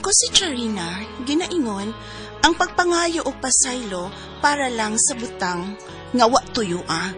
Ako si Charina, ginaingon, ang pagpangayo og pasaylo para lang sa butang nga wa tuyo ah.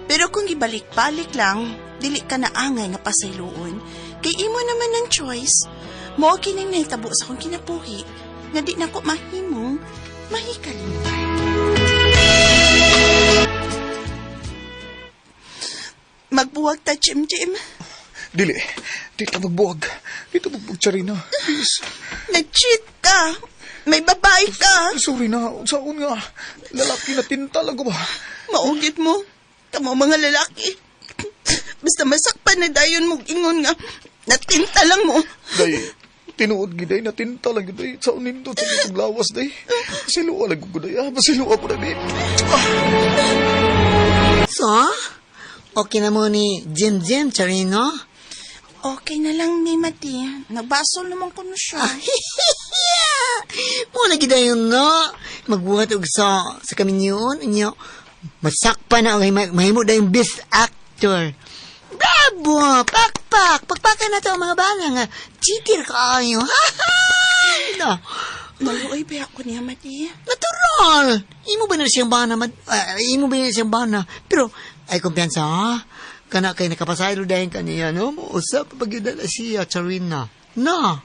Pero kung gibalik-balik lang, dili ka na angay nga pasayloon. Kay imo naman ang choice. Mao kining nahitabo sa akong kinabuhi nga di nako mahimong mahikalimtan. Magbuwag ta, Jim Jim. Dili, di ta magbuwag. Di ta magbuwag, Charina. Please. Nag-cheat ka. May babae ka. Sorry na, saon nga. Lalaki na tinta lang ko ba? Maugit mo. Kamo mga lalaki. Basta masakpan na dayon mo ingon nga. Natinta lang mo. Day, tinuod giday na tinta lang giday. Saon nindot sa itong lawas, day. Pasiluwa lang ko, day. Ah, pasiluwa ko na, babe. So, okay na mo ni Jim Jim, Charino? Okay na lang ni Mati. Nabasol naman ko na siya. Mo lagi dayon no. Magbuhat og sa kaminyoon inyo. Masakpa na ang mahimo dayong best actor. Bravo! Pakpak! Pakpakan na to ang mga bana nga. Cheater kaayo. Ha ha! No. Maluoy ba ako niya, Mati? Natural! Imo ba na siyang bana? Imo ba na siyang bana? Pero, ay kumpiyansa ha? Kana kay nakapasaylo dahil kaniya, no? Usap pag yun na siya, Charina. No.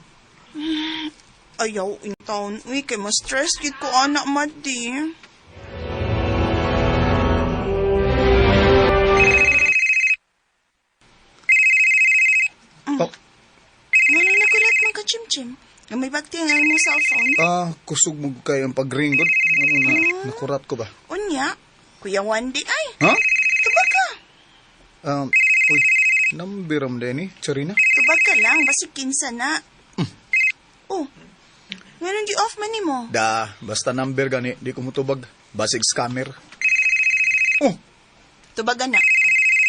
Ayaw in town. Uy, kay ma-stress gid ko, anak, Mati. Oh, Wala na kurat man ka, Jim Jim. Nga may bagti nga imong cellphone. ah, kusog mo kay ang pagringgod. Ano na, nakurat ko ba? Unya, Kuya Wandy ay. Ha? Tubag ka. Uy, nambiram din eh, Charina. Tubag ka lang, basig kinsa na. Oh, meron di off man nimo. Da, basta number gani, di ko mutubag. Basig scammer. Oh, Tubagan na.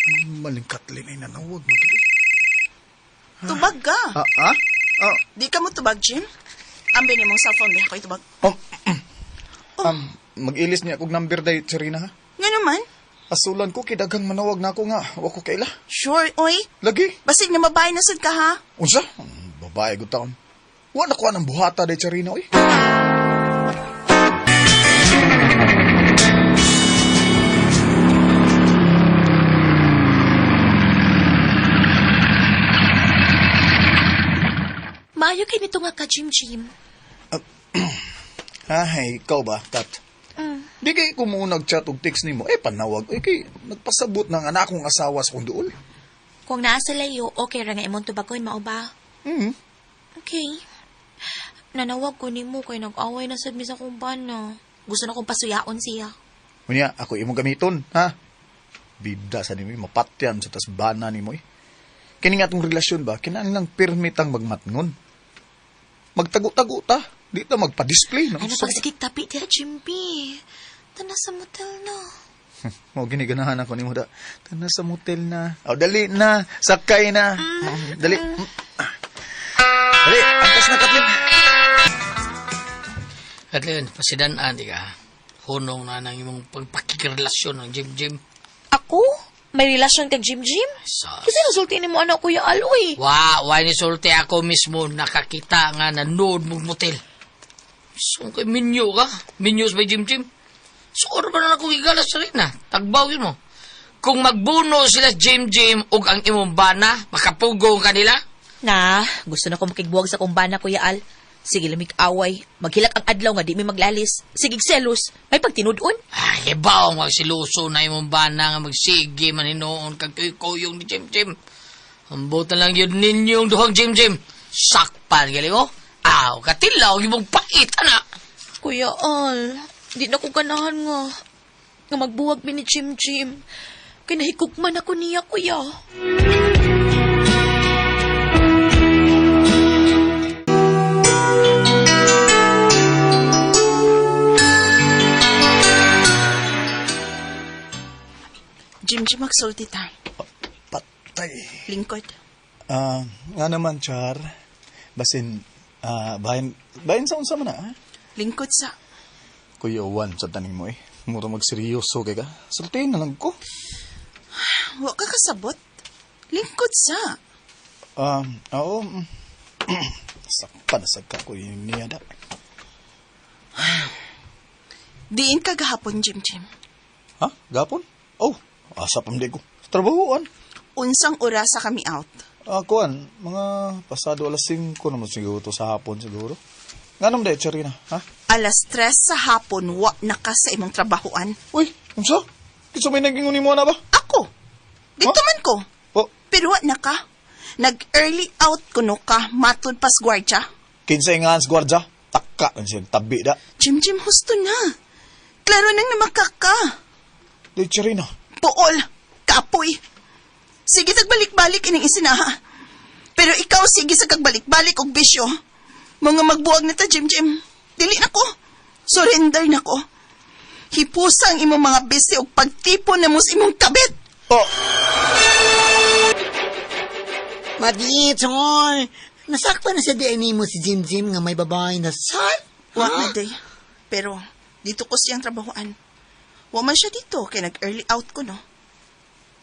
ano maling Kathleen ay nanawag mo gid. Tubag ka. Ah, ah? Ah, Di ka mo tubag, Jim? Ambi ni mong cellphone, di ako itubag. oh, mag-ilis niya akong number day, Charina ha? Nga naman. Asulan ko, kay daghang manawag na ako nga. Wa ko kaila. Sure, oy. Lagi. Basig na babae na sad ka, ha? Unsa? Babae gud taon. Wa na ko anang buhata day, Charina, oy. Maayo kay nito nga ka, Jim Jim. Ay, ikaw ba, Kat? Di kay kung mo nag-chat og text nimo, eh panawag, eh kay nagpasabot ng anak kong asawa sa kong duol. Kung naa sa layo, okay ra nga imong tubagon, mao ba? Mm. Okay. Nanawag ko nimo kay nag-away na sad mi sa akong bana. Gusto na kong pasuyaon siya. Unya, ako imong gamiton, ha? Bibda sa nimo, mapatyan sa tas bana nimo eh. Kini nga atong relasyon ba, kinahanglan pirmitang magmatngon. Magtago-tago ta, di ta magpa-display. No? Ano pag sige tapi diha, Jimby? Tana sa motel na. Mao gini ganahan ako nimo da. Tana sa motel na. Oh, dali na, sakay na. Dali. Dali, angkas na Katlin. Kathleen, pasidan-an, di ka. Hunong na ng imong pagpakikirelasyon ng Jim Jim. Ako? May relasyon kag Jim Jim? Sa... Kasi nasulti ni mo anak Kuya Aloy. Wa, wa ni sulti ako mismo nakakita nga nanood mong motel. So, kay minyo ka? Minyo by Jim Jim? So, ano ba na akong igalas sa rin na? Tagbaw yun mo. Kung magbuno sila Jim Jim ug ang imong bana, makapugong kanila? Na, gusto na ko makigbuwag sa kumbana, Kuya Al. Sige lamig away. Maghilak ang adlaw nga di mi maglalis. Sige selos. May pagtinudon. Ay, ibaw magsiluso na imong bana nga magsige man hinuon kag kuyong ni Jim Jim. Ambutan lang yun ninyong duhang Jim Jim. Sakpan gali mo. Aw, katilaw imong pait ana. Kuya Al, di na ko ganahan nga. Nga magbuwag mi ni Jim Jim. Kay nahikugman ako niya, Kuya. Jim Jim, magsulti ta. Patay. Lingkod. Ah, nga naman, Char. Basin, bahin, bahin sa unsa man na, ha? Lingkod sa... Kuya Juan, sa taning mo eh. Mura magseryoso kay ka. Sultihin na lang ko. Wa ka kasabot. Lingkod sa. Oo. Sakpa na sagka ko yun niya da. Diin ka gahapon, Jim Jim. Ha? Gapon? Oh, asa pa ko. Sa trabahoan. Unsang orasa kami out? Ah, kuan, mga pasado alas 5 naman siguro to sa hapon siguro. Nganong day, Charina, ha? 3:00 sa hapon, wa na ka sa imong trabahoan. Uy, unsa? Kinsa may naging mo na ba? Ako. Dito Huh? man ko. Oh, Pero wa na ka. Nag-early out kuno ka, matud pas gwardya. kinsa nga ang gwardya? Taka man siya tabi da. Jim Jim, husto na. Klaro nang namakaka. Day, Charina. Puol, kapoy. Sige tagbalik-balik ining isinaha. Pero ikaw sige sa kagbalik-balik og bisyo. Mga magbuwag na ta, Jim Jim. Dili na ko. Surrender na ko. Hipusang imong mga bisi og pagtipon na mo sa imong kabit. Oh, Madi, Char! Nasakpan na sa DNA mo si Jim Jim nga may babae na sal? Wa na day. Pero dito ko siyang trabahoan. Wa man siya dito kay nag-early out ko no.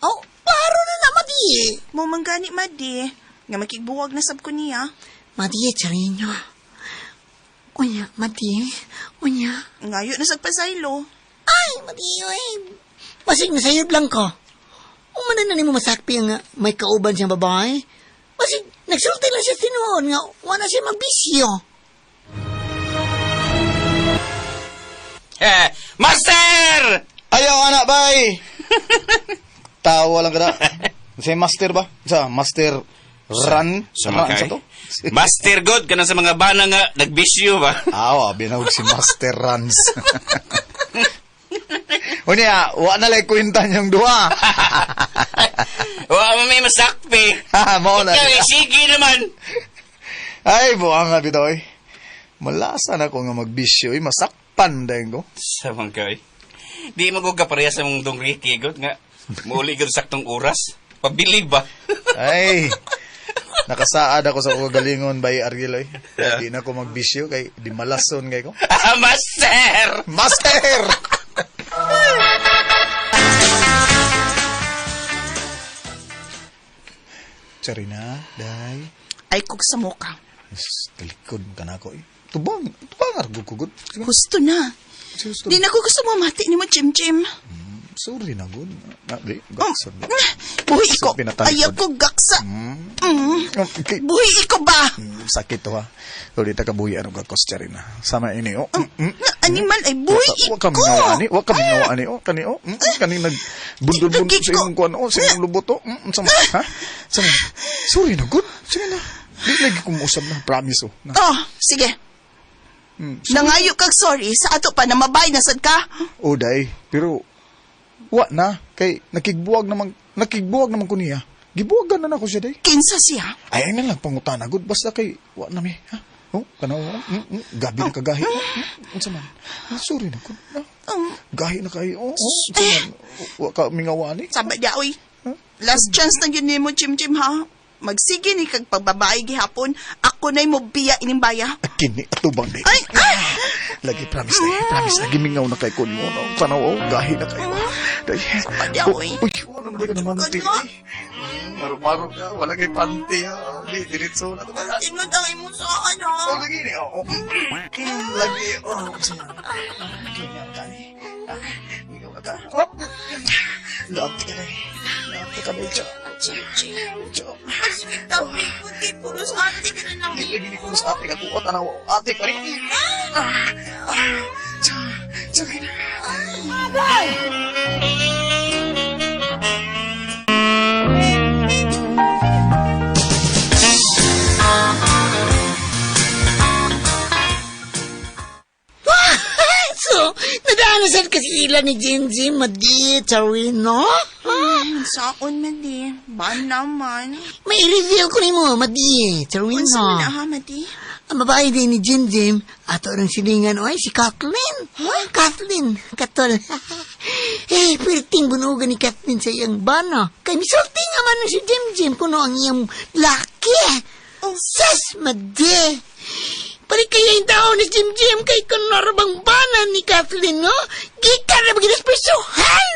Oh, paro na na, Madi! Mo man gani madi nga makigbuwag na sab ko niya. Madi, Charina. Unya, Madi. Unya. Ngayo na sag pasaylo. Ay, Madi, oy. Basig na sayop lang ko. Umanan na nimo masakpi nga may kauban siyang babae. Basig, nagsulti lang siya tinuon nga wala siya magbisyo. Eh, Master! Ayaw, anak, bay! Tawa lang ka da. Sa master ba? Sa master run? Sa Run mga sa to? Master God ka na sa mga bana nga nagbisyo ba? Awa, binawag si Master Runs. Unya, wa na lay kwenta niyong duha. Wa mo may masakpi. Mao na. Ikaw, eh, sige naman. Ay, buang nga bitaw eh. Malasa na ko nga magbisyo eh. Masakpan dahil ko. Sa mga kay. Di mo ko kapareha sa mong dong Ricky God nga. Muuli ka saktong oras. Pabilib ba? Ay, nakasaad ako sa kagalingon by Ariel eh. Di na ko magbisyo kay di malason kay ko. Ah, Master! Master! Charina, day. Ay kog sa muka. Talikod ka na ako eh. Tubang, tubang argo ko gud. Husto na. Gusto. Di na ko gusto mamati nimo Jim Jim. Sorry na gud. Na, di, gaksa. Buhi ko. Sa pinatalikod. Ayaw ko gaksa. Mm. Okay. Buhi ko ba? Sakit to ha. Ulit ka buhi ano ka Charina. Sama ini oh. Mm, mm. Animal ay buhi Wa ka ko. mingaw ani, wa ka mingaw ani oh, kani oh. Kani nag bundol-bundol sa imong kuan oh, sa imong lubot oh. Sama ha? Sama. Sorry na gud. Sige na. Di lagi ko muusab na, promise oh. Na. Oh, sige. Nangayo kag sorry sa ato pa na mabay na sad ka. Oh, day. Pero wa na kay nakigbuwag naman ko niya. Gibuwagan na nako siya day. Kinsa siya? Ay, ay na lang pangutana gud basta kay wa na mi ha. Oh, kanaw gabi na kagahi. Unsa man? Ah, sorry na gud. Ah, gahi na kay. Oh, oh, unsa man? Wa ka mingawani. Sabi niya, oy. Last chance na yun nimo, Jim Jim, ha? Magsige ni kag pagbabae gihapon, ako na'y mo biya ining baya. Kini atubang day. Ay, ay! Lagi promise na, promise na gimingaw na kay kun mo no. Tanaw oh, gahi na kayo. Day. Sabi niya, oy. Uy, wala na ka naman ti. Maro-maro ka, wala kay panty ha. Di diretso na to. Tinod ang imong sa ano. Oh, lagi ni. Oh, lagi. Oh, unsa man. Kini ang kani. Ah, mingaw na ka. Oh. Love ka na. Love ka na. Jim Jim. Cho. Tabi ko, di puros ate ka na lang. Di lagi ni ko sa ate ka kuot tanaw. Ate ka rin. Ah, ah, Cho. Cho na. So, nadanasan kasi ila ni Jim Jim, Madi, Charino. Saon man di. Ban naman. May i-reveal ko nimo, Madi, Charino. Unsa man na ha, Madi? Ang babae din ni Jim Jim, ato ng silingan, oy, si Kathleen. Huh? Kathleen, katol. Eh, perting bunugan ni Kathleen sa iyang bana. Kay misulti nga man si Jim Jim kuno ang iyang laki. Oh. Sas, madi. Pari kaya yung tao ni Jim Jim kay kuno bang bana ni Kathleen, no? Gikan na maginas presuhan!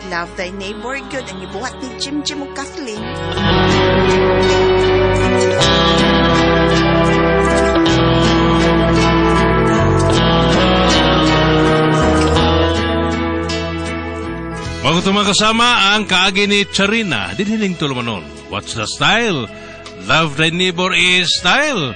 Love thy neighbor gyud ang gibuhat ni Jim Jim ug Kathleen. Bago ito mga kasama ang kaagi ni Charina, dinhiling tulumanon. What's the style? Love thy neighbor is style.